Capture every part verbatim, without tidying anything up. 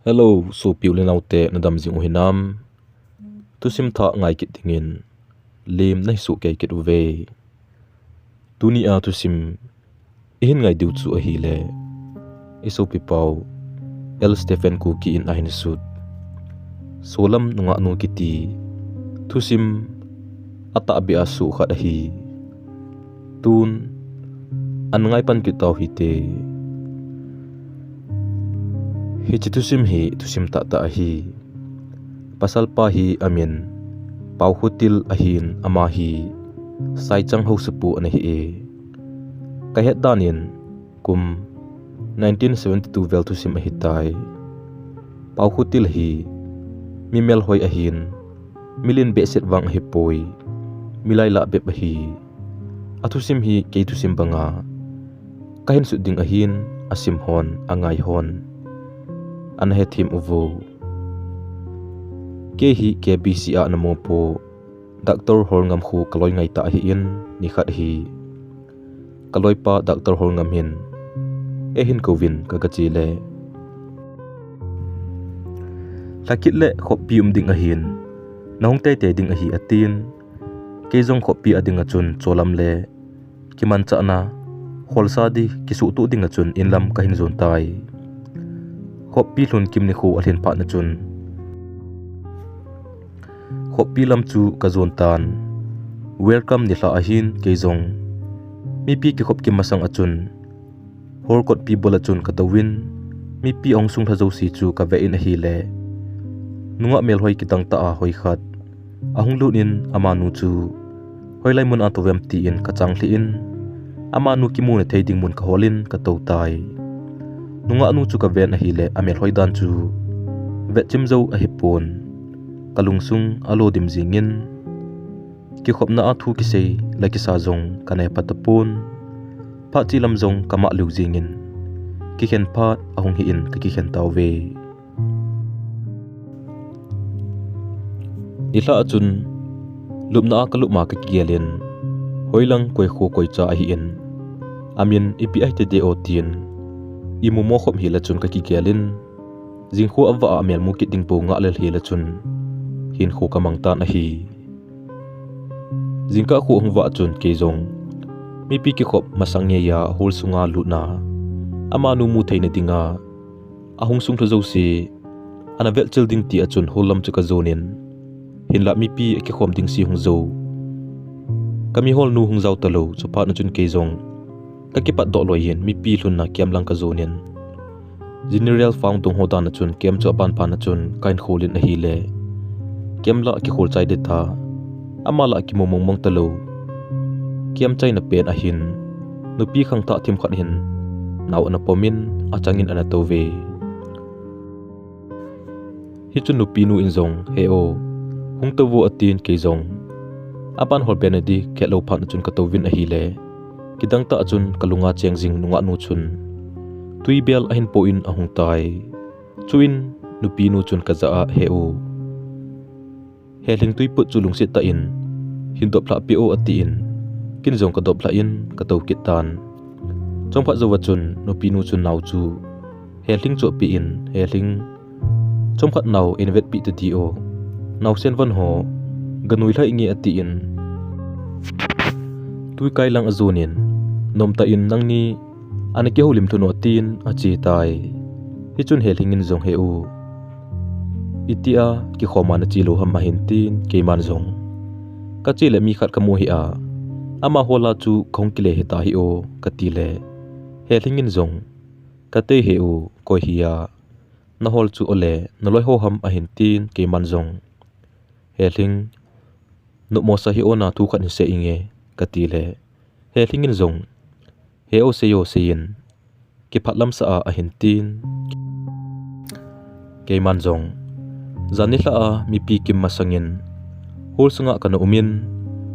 Hello, sopi u le naote, nadam jing u hinam? Thusim thah ngai kit dingin lim nahi soh kei kit uve. Tunia thusim ihin ngai diu chu ahile, i sopi pau L Stephen Kuki in ahin sut Solam Nungah Nu kiti thusim atahbeh a soh khat ahi. Tun ana ngai pan kit tau hite. Hiche thusim hi thusim tahtah ahi. Pasalpa hi amin Paukhotil ahin, ama hi Saichang Haosapu ana hi e. Kahet dan in kum nineteen seventy-two vel thusim ahitai. Paukhotil hi mi melhoi ahin, milen behseh vang ahipoi, milai lah bep ahi. Athusim hi kei thusim banga kahin sut ding ahin, asim hon, angai hon ana hethem uvo. Kei hi K B C a ana mopo Doctor Holngam khu kaloi ngaitah ahin, nikhat hi kaloipa Doctor Holngam hin eihin kouvin, kagache le, lhakit le khoppi um ding ahin, nahung teitei ding ahi, atin. Kei jong khoppi a dinga chun cholam le kimanchahna, kholsa di kisuhtuh dinga chun inlam kahin jon tai. Khoppi lhun kim nikho alhin phatna chun khoppi lam chu kajon tan. Welcome nilhah ahin kei jong mipi kikhop kim masang a chun hall kotpi bul a chun katouvin, mipi ahung sunglha jouse chu kavet in ahile, nungah melhoi kidang tah a hoi khat ahung lut in, amanu chu hoilai mun a touvem tin kachang lheh in, amanu kimuna thei ding mun kaholin katou tai. Nungah nu chu kaven ahile, amelhoi dan chu vetchim jou ahipon, kalungsung alo dim jingin, kikhopna a thu kisei le kisa jong kanei patapon, phat che lam jong kamah lou jingin, kikhen phat ahung hi in kakikhen tauve. Nilhah a chun lupna a kalup ma kakigelin, hoilang koi kho koi cha ahin, amin ipi ahitadem o tin imumo khop hile chun kakigelin, jingkho avah a amelmu kit ding bou ngah lel hile chun hinkho kamang tan ahi. Jingkah kho ahung vah chun kei jong mipi kikhop masang ngeiya hall sunga lutna, amanu mu theina dinga ahung sunglha jouse ana vetchil ding tia chun hall lam chu kajonin, hinlah mipi akikhom ding se hung jou, kamihol nu hung jao talou. Chuphat na chun kei jong kakipatdoh loi hin mipi lhunna camp lang kajonin, General Fang Dong ho dan a chun camp chu apan pan a chun kahin kholin ahile, camp lah kikhol chai det a, ama lah kimu mongmong talou. Camp chaina pen ahin nupi khangthah themkhat hin nao ana pomin achangin ana touve. Hichun nupinu in jong, "He o, hung touvo," atin, kei jong aban hol be nadi khetlou phat na chun katouvin ahile, kidang tah a chun kalunga cheng jing nungah nu chun twi bel ahin po in ahung tai. Chuin nupinu chun kajah a, "He u, Helhing twi put chu lungset tah in hin doplhah peh o," atin, ken jong kadoplhah in katou kit tan. Chomkhat jouva chun nupinu chun nao chu Helhing chu apeh in, "Helhing, chomkhat nao eivetpeh tadi o, naosen von ho ganui lhai nge," atin, twi kai lang ajonin, "Nomtah in nangni ana kihoulim lhun o," atin ache tai. Hichun Helhing in jong, "He u, itia kikhoma nache lou ham?" ahin tin, keiman jong, "Kache le mi khat kamu hih a, ama hol a chu kahung kile hita hi o," katile, Helhing in jong, "Katei he u, koi hia, nahol chu ole naloi ho ham?" ahin tin, keiman jong, "Helhing, nopmo sa hih o, na thu khat hin sei inge," katile, Helhing in jong, "He o, sei o, seiyin, kiphatlam sah a," ahin tin, keiman jong, jan nilhah a mipi kim masangin hall sunga kana umin,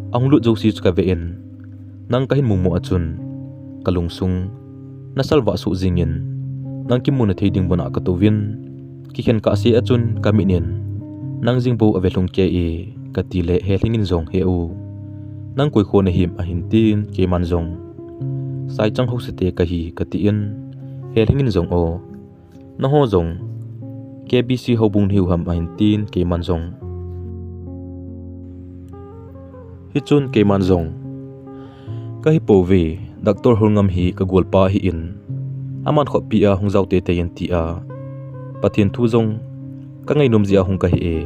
ahung lut jouse chu kavet in, nang kahin mumu a chun kalungsung nasalvah soh jingin, nang kimuna thei ding muna katouvin, kikhen kahse a chun kamit in nang jing bou ave lhung kei e, katile, Helhing in jong, "He u, nang koi kho nahim?" ahin tin, keiman jong, "Saichang Haosa te kahi," katin, Helhing in jong, "O, naho jong K B C houbung nahiu ham ahin tin keiman jong. Hichun keiman jong, kahi pouve, Doctor Hulngam hi kagolpa ahin, aman khoppi a hung jao teitei in tia, Pathen thu jong kangainom jeh a hung kahi e,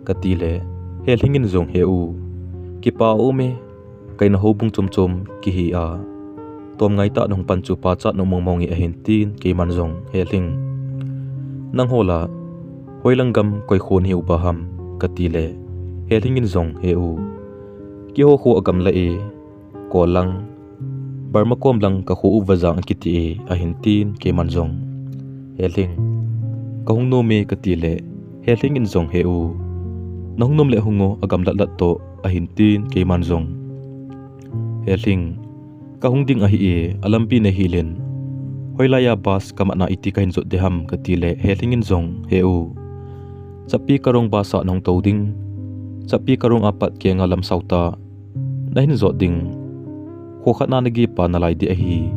katile, Helhing in jong, he u, kipa aume, kaina houbung chomchom kihi a, tomngai tah nahung pan chu pachat nom mongmong e ahin tin keiman jong, Helhing, nangho la hoilang gam koi kho nahiu ba ham, katile, Helhing in jong, he u, keiho kho agam lah e, kol lang, Burma kom lang kakho u Vajang akiti e ahin tin keiman jong, Helhing, kahung nom e katile, Helhing in jong, he u, nahung nom le hung o, agam latlat toh ahin tin keiman jong, Helhing, kahung ding ahi e, alampi nahil in, hoilai a bus kamatna iti kahin jot ding ham katile, Helhing in jong, he u, Chapi Karong bus a nahung tou ding, Chapi Karong apat kenga lam sautah nahin jot ding, kho khat na nageh pa nalai ding ahi,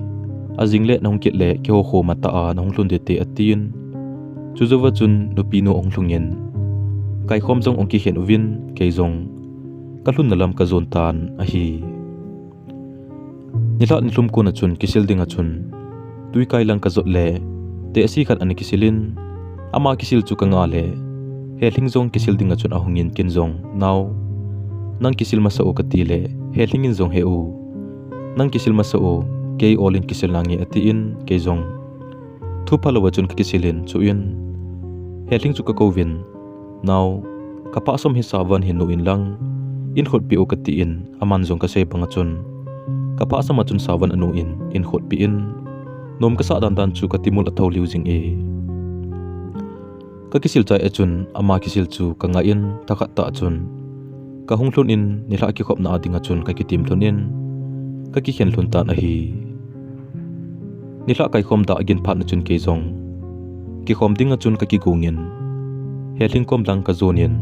ajing le nahung kit le keiho kho matah a nahung lhung ding te atin, chujouva chun nupinu ahung lhungin, kaikhom jong ahung kikhen uvin, kei jong kalhunna lam kajon tan ahi. Nilhah nilhum kona chun kisil dinga chun, twikai lang kajot le, tehse khat ana kisil in, ama kisil chu kanga le, Helhing jong kisil dinga chun ahungin ken jong, nao, nang kisil masa o katile, Helhing in jong, he u, nang kisil masa o, kei ol in kisil nange atin, kei jong, thu phalouva chun kakisil in, chuin, Helhing chu kakouvin, nao, kaphah som hi savan hin nu in lang, in khotpeh o katin, aman jong kasei banga chun, kaphah som a chun savan anu in, in khotpeh in, nom kasah dandan chu katimul athou liu jing e. Kakisil chai a chun, ama kisil chu kanga in, thakhat tah chun, kahung lhun in, nilhah kikhopna a dinga chun kakitim lhun in, kakikhen lhun tan ahi. Nilhah kaikhom dah agin phat na chun kei jong, kikhom dinga chun kakigong in, Helhing kom lang kajon in,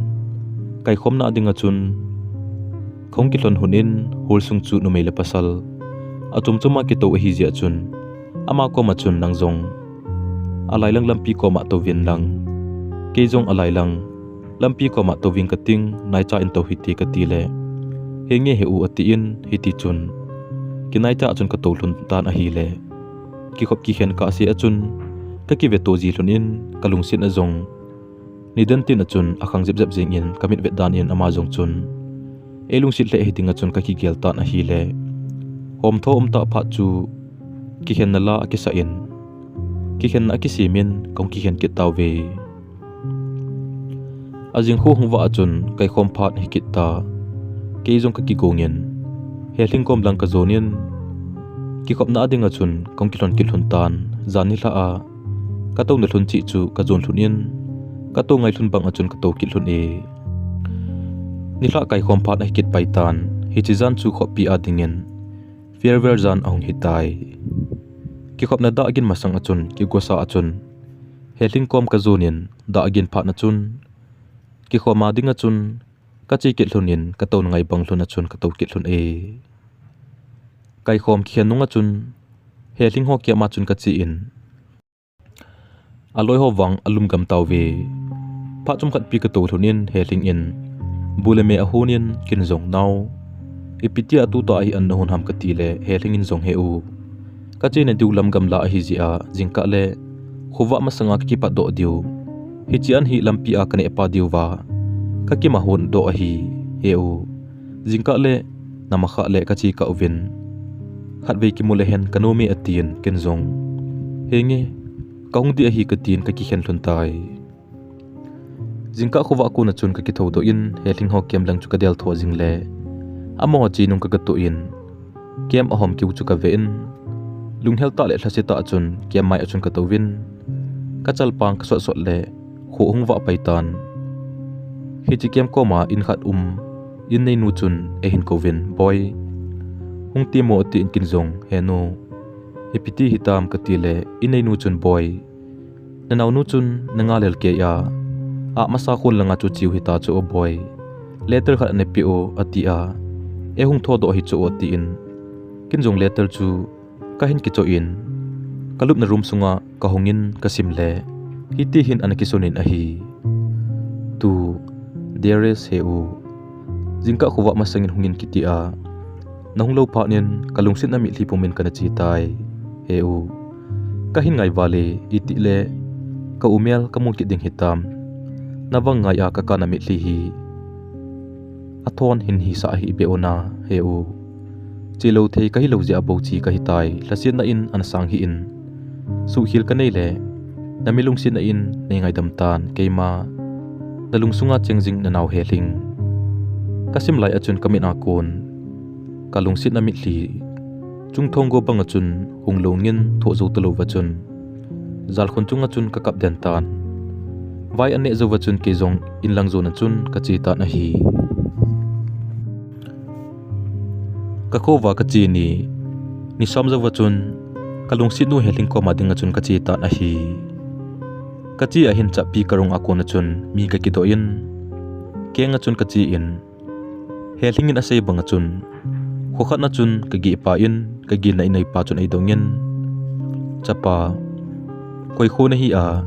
kaikhomna a dinga chun, kahung kilhon lhun in, hall sung chu numei le pasal achomchom a kitou ahi jeh a chun, ama koma chun nang jong, alai lang lampi koma touvin lang, kei jong alai lang lampi koma touving kating, naicha in tou hite katile, henge he u atin, hitichun, kinaicha a chun katou lhun tan ahile, kikhop kikhen kahse a chun, kakiveto ji lhun in, kalungset a jong, nidan tin a chun akhang jepjep jeng in kamit vet dan in ama jong chun, eilungset lheh hiding a chun kakigel tan ahile, homtho umtah phat chu, kikhenna la akisah in, kikhenna akisem in kahung kikhen kit tauve. Ajing khu hung vah a chun kaikhom phat hikit ta, kei jong kakigong in, Helhing kom lang kajon in, kikhopna a dinga chun kahung kilhon kit lhun tan, jan nilhah a, katouna lhun cheh chu kajon lhun in, katou ngai lhun bang a chun katou kit lhun e. Nilhah kaikhom phat ahikit pai tan, hiche jan chu khoppi a dingin, farewell jan ahung hitai. Kikhopna dah agin masang a chun, kigosa a chun, Helhing kom kajon in, dah agin phat na chun, kikhom a dinga chun, kache kit lhun in, katouna ngai bang lhun a chun katou kit lhun e. Kaikhom kikhen nunga chun, Helhing ho camp a chun kache in, aloi ho vang alum gam tauve. Phat chomkhat pi katou lhun in, Helhing in, bu le me ahon in, ken jong, nao, ipi tia tuta hi an nahon ham katile, Helhing in jong, he u, kachena diu lam gamla ahi jeh a, jingkah le khovah masanga kakipatdoh diu, hiche an hi lampi a kaneh pa diuva, kakimahon doh ahi, he u, jingkah le namakhah le kache kah uvin, khatvei kimu le hen kanom e atin, ken jong, henge, kahung ding ahi katin kakikhen lhun tai. Jingkah khovah kona chun kakithoudoh in, Helhing ho camp lang chu kadel thoh jing le, amaho che nung kagatoh in, camp ahom keu chu kave in, lunghel tah le lhase tah a chun camp mai a chun katouvin, kachalpang kasot sot le kho ahung vah pai tan. Hiche camp koma in khat um, in neinu chun eihin kouvin, Boi, hung temo atin, ken jong, he nu, ipi ti hitam katile, in neinu chun, Boi, nanaonu chun nanga lel kei a, ah masa khon langa chu cheu hita chu o Boi, letter khat anapeh u atia, eihung thodoh hi chu o atin, ken jong letter chu kahin kichoh in, kalupna room sunga kahung in kasim le, Hiti hin ana kisun in ahi. Tu, dearest Heu, jingkah khovah masangin hungin kiti a, nahung lou phat in kalungset a mitlhi pumin kana che tai. Heu, kahin ngai vale, itile ka umel kamu kit ding hitam. Navang ngai a kakap a mitlhi hi athon hin hisah hih beh o na, Heu. Chelou thei kahilou jeh a bou che kahitai, lhasetna in ana sang hih in. Suhkhel kanei le, nami lungsetna in nei ngaidam tan, keima nalungsunga cheng jing nanao Helhing. Kasim lai a chun kamit a kon kalungset a mitlhi chungthong go banga chun hung lungin thoh jou talou va chun, jalkhun chunga chun kakap den tan. Vai aneh jouva chun kei jong inlang jon a chun kache tan ahi. Kakhova kache ni, ni som jouva chun kalungset nu Helhing koma dinga chun kache tan ahi. Kache a hin chapi karung a kona chun mi kakidoh in, kenga chun kache in, Helhing in asei banga chun, khokhat na chun kageh pa in, kagin na ineipa chun eidongin, Chapa, koi kho nahi a,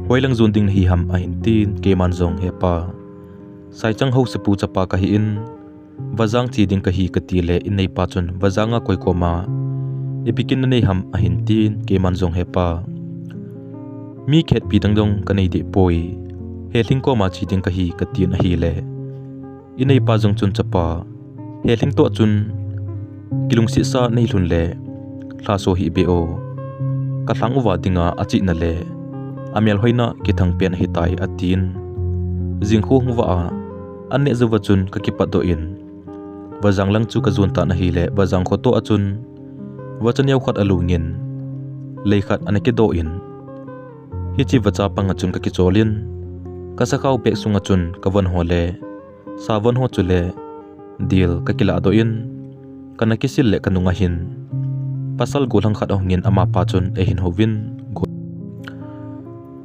hoilang jon ding nahi ham ahin tin, keiman jong, Hepa, Saichang Haosapu chapa kahi in, Vajang che ding kahi kati le, ineipa chun, Vajang a koi koma ipi kin nanei ham ahin tin, keiman jong, Hepa, mi khetpi dang dong kanei deh poi, Helhing koma che ding kahi katin ahile, ineipa jong chun, Chapa, Helhing toh chun kilungsetsa neilhun le lhaso hih beh o. Kalhang uva dinga achihna le amelhoina kithang pen ahitai atin. Jingkho hung vah a, aneh jouva chun kakipatdoh in, Vajang lang chu kajon tan ahile, Vajang khotoh a chun vacha neo khat alungin, lei khat ana kidoh in, hiche vacha panga chun kakicholin, kasakhao bag sunga chun kavon ho le savon ho chule dil kakilahdoh in, kana kisil le kanunga hin pasal gollhang khat ahungin, amapa chun eihin houvin, go-,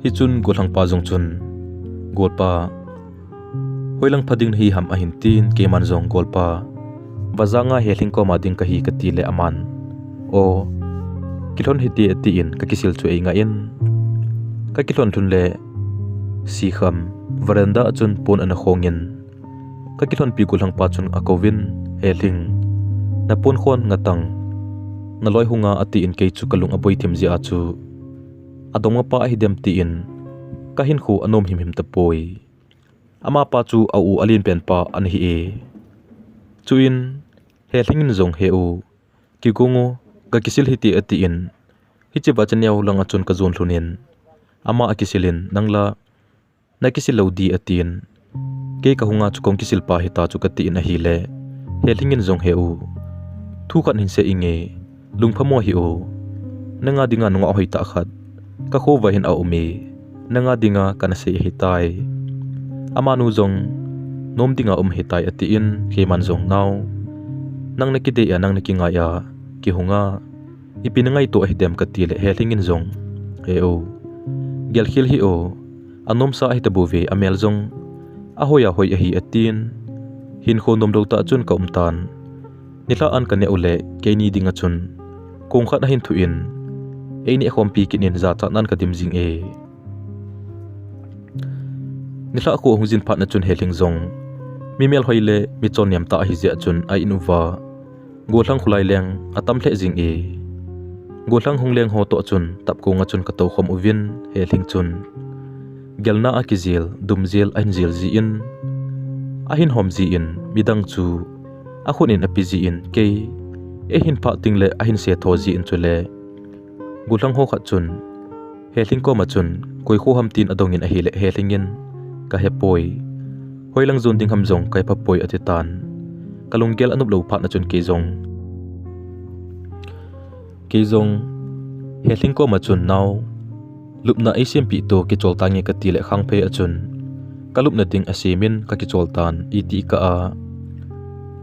hichun gollhangpa jong chun, Golpa, hoilang pha ding nahi ham ahin tin, keiman jong, Golpa, Vajang a Helhing koma ding kahi kati le, aman, O, kilhon hite atin, kakisil chu eingai in, kakilhon lhun le, sikham, veranda a chun pon ana khongin, kakilhonpi gollhangpa chun akouvin, Helhing, napon khon ngatang naloi hunga atin, kei chu kalung aboi thim jeh a chu, adongmapa ahidem tin, kahinkho anom himhim tapoi. Amapa chu a-u alenpenpa ana hi e. Chuin, Helhing in jong, Heu, kigong o, kakisil hite atin, hiche vacha neo langa chun kajon lhun in, ama akisil in, Nangla nakisil lou di atin, kei kahunga chu kong kisilpa hita chu katin ahile, Helhing in jong, Heu, thu khat hinsei inge, lungphamo hih o, nanga dinga nungah hoitah khat kakhovah hin aume, nanga dinga kana sei ahitai. Amanu jong nom dinga um ahitai atin, keiman jong, Nao, nang nakidei a, nang nakingai a, kihunga ipi nangaito ahidem kati le, Helhing in jong, Heu, gelkhel hih o, anomsa ahitabouve, amel jong ahoi ahoi ahi atin, hinkho nomlou tah chun kaum tan. Nilhah an kaneh u le, keini dinga chun kong khat ahin thuh in, eineh khompi kit in, jachat nan kadim jing e. Nilhah kho ahung jin phat na chun Helhing jong mi melhoi le mi chonnem tah ahi jeh chun a-in uva, gollhang kholai leng atam lheh jing e. Gollhang hung leng ho toh chun tapkong a chun katoukhom uvin, Helhing chun gelna a kijel, dumjel ahin jel jin, ahin hom jin, midang chu akhut in ape jin, kei eihin phah teng le ahin se tho jin chule, gollhang ho khat chun Helhing koma chun, koi kho ham tin adongin ahile, Helhing in, Kahepoi, hoilang jon ding ham jong kahephapoi, ati tan. Kalunggel anop lou phat na chun kei jong, kei jong Helhing koma chun, Nao, lupna eisempeh to, kichol tange kati le, khangphei a chun kalupna ding asemin kakichol tan, iti kah a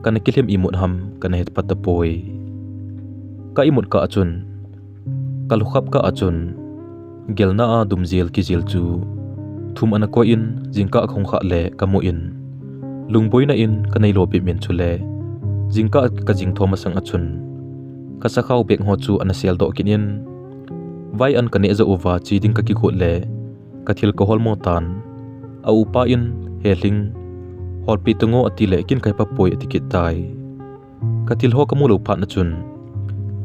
kana kilhem imut ham kana het patapoi. Ka imut kah a chun, kalhukhap kah a chun, gelna a dumjel kijel chu thum ana koi in, jingkah kahung khah le kamu in, lungboina in kanei lo bep in chule, jingkah kajing tho masang a chun, kasakhao bag ho chu ana seldoh kit in, vai an kaneh jou uva che ding kakigot le, Ka thil ka holmo tan. A upa in, Helhing, holpi tungo ati le kin kai pa poi ati kit tai. Ka thil ho ka mu lo phat na chun,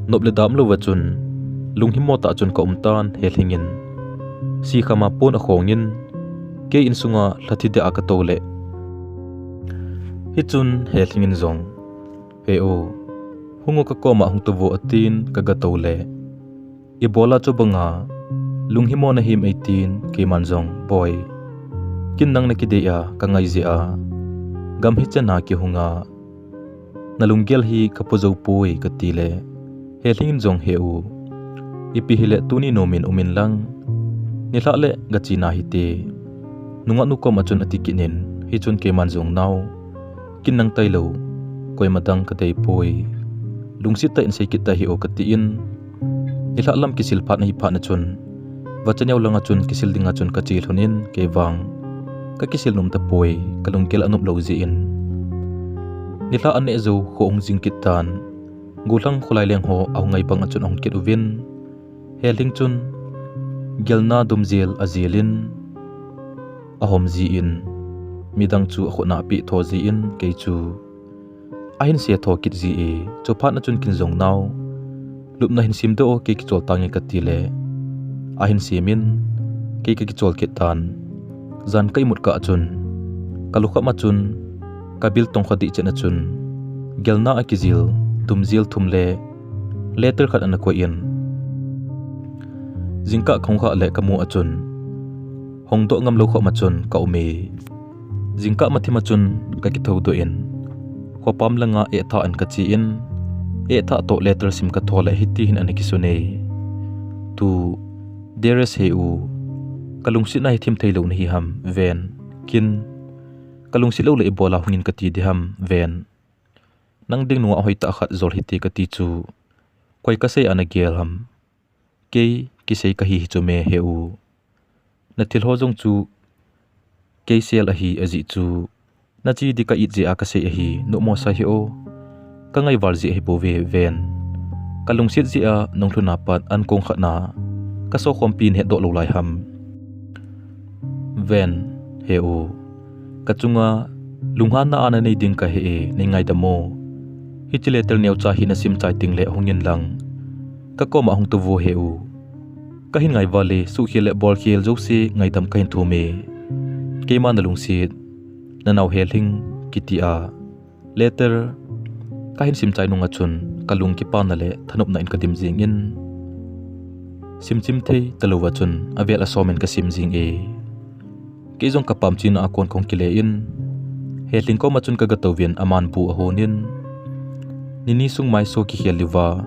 nop le dam lo va chun, lunghimo ta chun ka um tan Helhing in. Si khama pon a khong in, kei in sunga lhathi de a ka to le. Hi chun Helhing in jong, He u, hung u ka koma hung to vo atin ka ga to le. I bola chu banga, lunghimo na him eitin keiman jong, Boi. Kin nang na kidei a, ka ngai jeh a. Gam hi chena kihunga. Na lunggel hi ka pu jo poi ka ti le. Helhing in jong he u. Ipi hi le tuni nomin umin lang. Nilhah le ga china hi te. Nunga nu koma chun ati kit in, hi chun keiman jong nao. Kin nang tai lo, koima dang ka dei poi. Lungsit ta in sei kit ta hi o ka ti in. Nilhah lam kisil phat na hi phat na chun. Vacha neo langa chun kisil dinga chun ka che lhun in kei vang. Ka kisil nom ta poi, ka lunggel a nop lo jeh in. Nilhah a neh jou kho hung jing kit tan. Gollhang kholai leng ho a hung ngai bang a chun a hung kit uvin. Helhing chun. Gelna dum jel a jel in. A hom ji in. Midang chu a khut na a pi tho ji in kei chu. A hin se tho kit ji e, chu phat na chun kin jong nao. Lupna hin sim do o kei kichol tange ka ti le. A hin sim in, kei ka kichol kit tan. Jan ka imut kah chun. Ka lukham a chun. Ka bil tong kha dih chen a chun. Gelna a kijil, dum jil thum le. Letter khat ana koi in. Jingkah khong kha le ka mu a chun. Hong doh ngam lo khom a chun ka um e. Jingkah mathim a chun ka kitho doh in, khopam langa eh thah in ka che in, eh thah toh letter sim ka tho le hiti hin ana kisun e. Tu, Dearest he u, ka lungsit na hi thim thei lo na hi ham, ven, kin, ka lungsit lo le i bola hung in ka ti di ham, ven. Nang ding nunga hoi ta khat jol hiti ka ti chu, koi ka sei ana gel ham. Kei, kisei ka hi hi chu me he u. Na thil ho jong chu, kei sel ahi a jih chu, na chi di ka it jeh a ka sei ahi, numo sa hi o. Ka ngaival jeh ahi bou ve ven. Ka lungsit jeh a nung lhun a pat an kong khat na, ka sokhompi in het doh lo lai ham. Ven, he u. Ka chunga, lunghanna a na nei ding ka he e, nei ngaidam o. Hiche letter neocha hi na sim chai ting le hung in lang. Ka koma hung to vo he u. Ka hin ngaival le, suhkhel le bolkhel jouse ngaidam ka hin thum e. Keima na lungsit, na nao Helhing, kiti a. Letter, ka hin sim chai nunga chun, ka lung kipana le thanopna in ka dim jing in. Sim chim thei, talou va chun, avel asom in ka sim jing e. Kei jong ka pam china a kon kong kile in. Helhing koma chun ka ga to vin aman bu ahon in. Nini sung maiso kikhel liuva.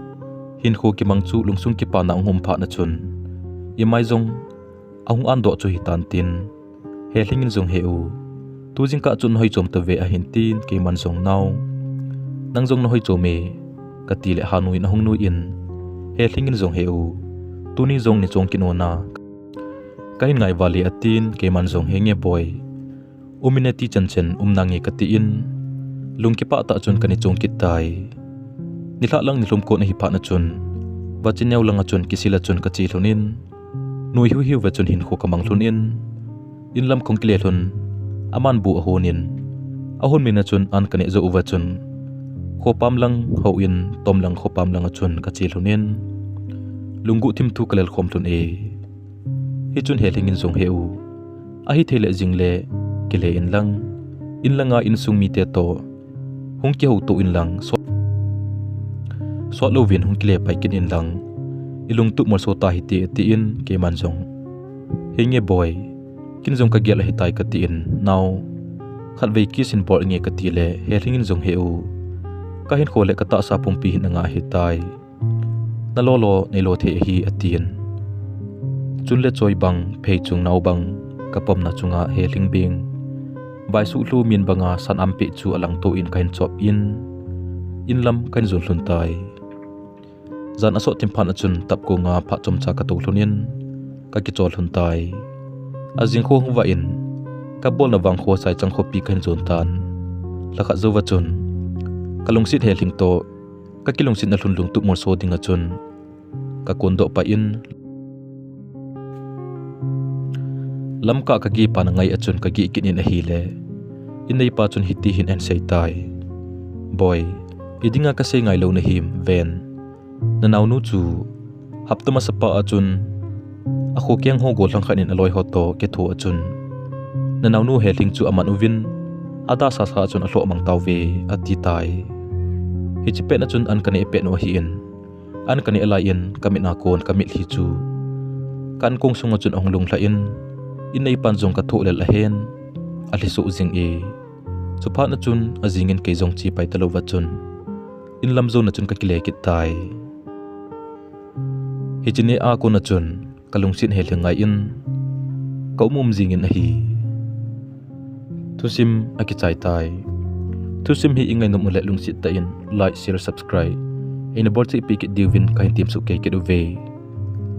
Hinkho kimang chu lungsung kipana hung um phat na chun. I mai jong ahung an doh chu hitan tin. Helhing in jong he u. Tu jingkah chun hoi chom ta ve ahin tin keiman jong nao. Nang jong na hoi chom e. Ka ti le ha nui in ahung nui in. Helhing in jong he u. Tuni jong ni chong kinona. Ka hin ngaival e atin, keiman jong he nge boi. Um in ati chan chan, um nange ka ti in. Lung kipah tah chun ka ni chung kit tai. Nilhah lang nilhum kon ahi phat na chun. Vacha neo langa chun kisil a chun ka che lhun in. Nui hiu hiu va chun hinkho ka mang lhun in. In lam kong kile lhun. Aman bu ahon in. Ahon min a chun an ka neh jou uva chun. Khopam lang ho in, tom lang khopam langa chun ka che lhun in. Lungguh thim thu ka lel khom lhun e. Hichun Helhing in jong he u. Ahithei le jing le, kile in lang. In langa insung mite toh. Hung kihouto in lang, sot. Sot louvin hung kile pai kit in lang. I lungtup molso ta hite, ati in, keiman jong. He nge boi. Kin jong ka gel ahitai ka ti in, nao. Khatvei kiss in bol nge ka ti le, Helhing in jong he u. Ka hinkho le ka tahsa pumpi hin anga ahitai. Na lo lo, nei lo thei ahi, ati in. Chun le choi bang, phei chung nao bang, ka pomna chunga Helhing bing. Vaisuh lhu min banga san am peh chu alang to in ka hin chop in. In lam ka hin jun lhun tai. Jan asot thim phat a chun tap konga phat chomcha ka to lhun in, ka kichol lhun tai. Ajing kho hung va in, ka bolna vang kho Saichang khopi ka hin jon tan. Lhakhat jou va chun, ka lungsit Helhing toh, ka kilungsetna lhun lungtup molso ding a chun, ka kon doh pai in. Lamkah kagehpa na ngai a chun kageh kit in ahile, inneipa chun hiti hin ahin seitai. Boi, idinga kasei ngailou nahim, ven. Nanaonu chu hapta masapa a chun akhokeng ho gollhang khat in aloiho toh kitho a chun, nanaonu helhing chu aman uvin, adahsa sa a chun alhoh mang tauve, atitai. Hiche pet a chun an kaneh pet u ahin, an kaneh lai in kamit a kon kamitlhi chu ka ankong sunga chun ahung lunglhah in, inneipan jong kathoh lel ahen, alhisoh jing e. Chuphat a chun ajing in kei jong chepai talouva chun, inlam jona chun kakile kit tai. Hiche ni a kona chun kalungset helhing ngai in kaum um jing in ahi. Thusim akichai tai. Thusim hi ingainom uleh lungset tah in like, share, subscribe eina bolcheh peh kit diuvin kahin temsoh kei kit uve.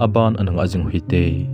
Aban ana ngah jing u hite.